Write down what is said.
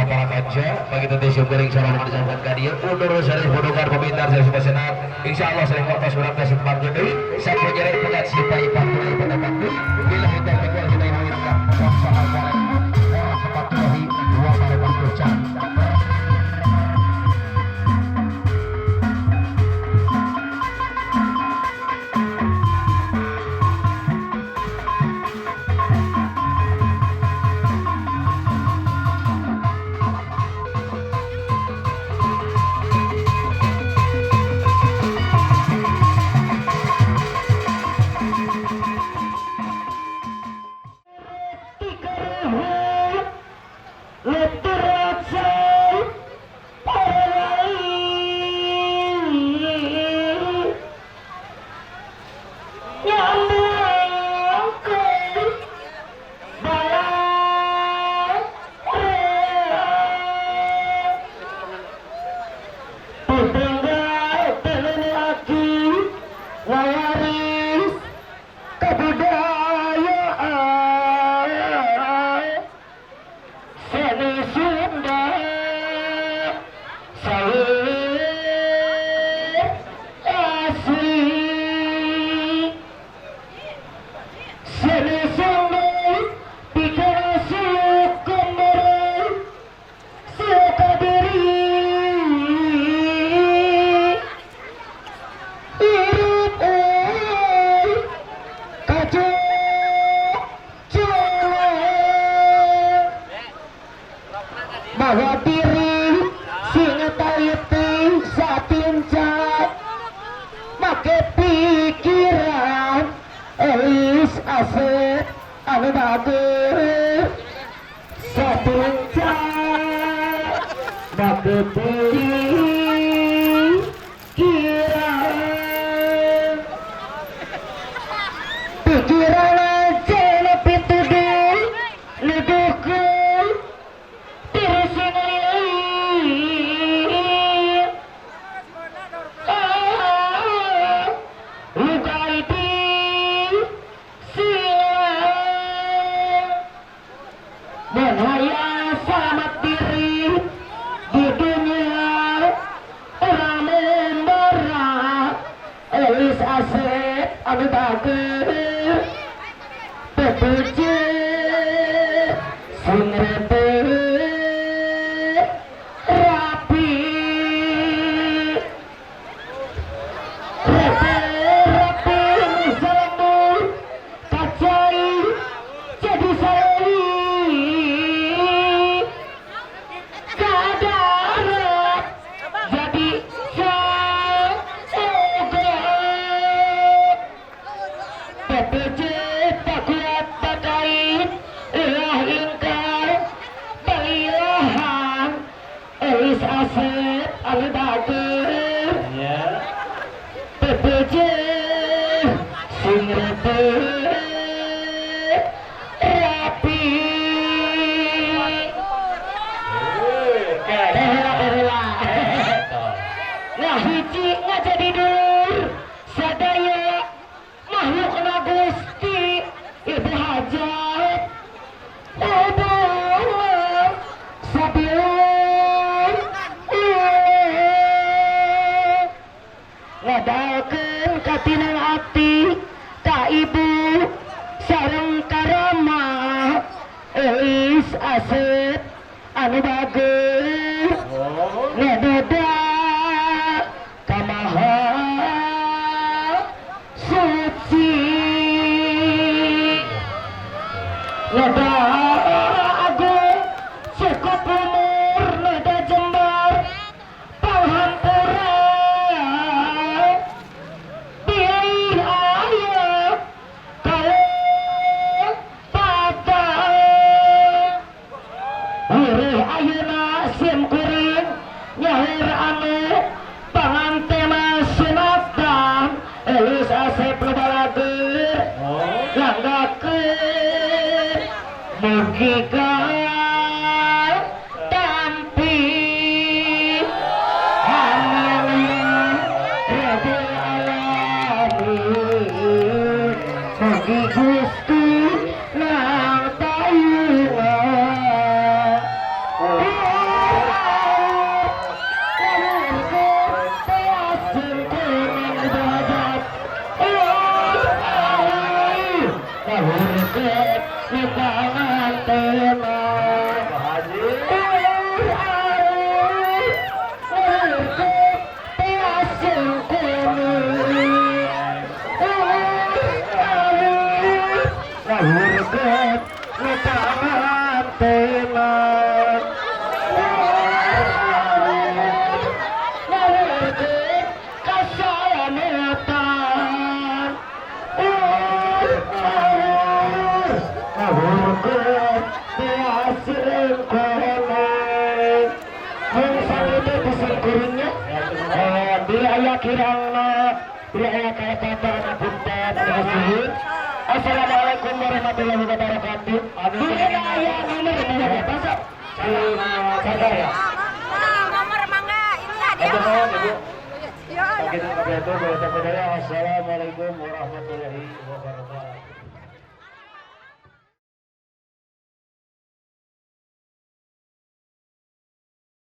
Para kanca bagi tentu syukuring sareng disampaikan ka dieu undur sareng bodogan pemintar sareng supasenar insyaallah sareng waktu urang teh sempat deui sampai nyere pegat sipa ipat tunai pendapat deui billahi taufiq wal hidayah. Wassalamualaikum warahmatullahi wabarakatuh. Bahwa diri sing teliti satinca make pikiran elis aset anu bager satinca make pikiran pikiran aja pituduh nuduhkeun diri sendiri. Luka itu siang menghayal selamat diri di dunia orang membara elis aset anu bager PPC sing rete rapi rete rapi misalmu kacai jadi sali kadarat jadi saogot PPC takuat takait ulah ingkar balilahan elis aset anu bager PPC sing rete rapi. Ehla ehla. Nah, hiji ngajadi dulur sadaya makhluk na Gusti ibu hajat hubungan sabilun ngadalkeun katinang ati ka ibu sareng karama elis aset anu bager ngededa kamaha suci ngeda agung cukup umur neda jembar panghampura bilih aya kalepatan. Wirih ayeuna sim kuring nyaher anu pangantema sunatan elis asep nu balager langgakeun mugi tampi. Amin rabbil alamin. Mugi Gusti nang tayungan. Pangantena. Pak Haji. Ulur alur ngawurkeun tiasing kuning. Ulur alur ngawurkeun nu pangantena. Ulur alur ngawurkeun kasalamatan. Ulur alur ngawurkeun tiasing kuning. Mung sakitu kuring nya. Bila aya kirangna, bila aya kalepatan, apunten, anu. Assalamualaikum warahmatullahi wabarakatuh. Bila aya nomor berapa sok? Sadar ya. Nomor mangga, ini hadiah. Atur nuhun, Ibu. Ya, ya. Sakitu kabeh. Assalamualaikum warahmatullahi wabarakatuh.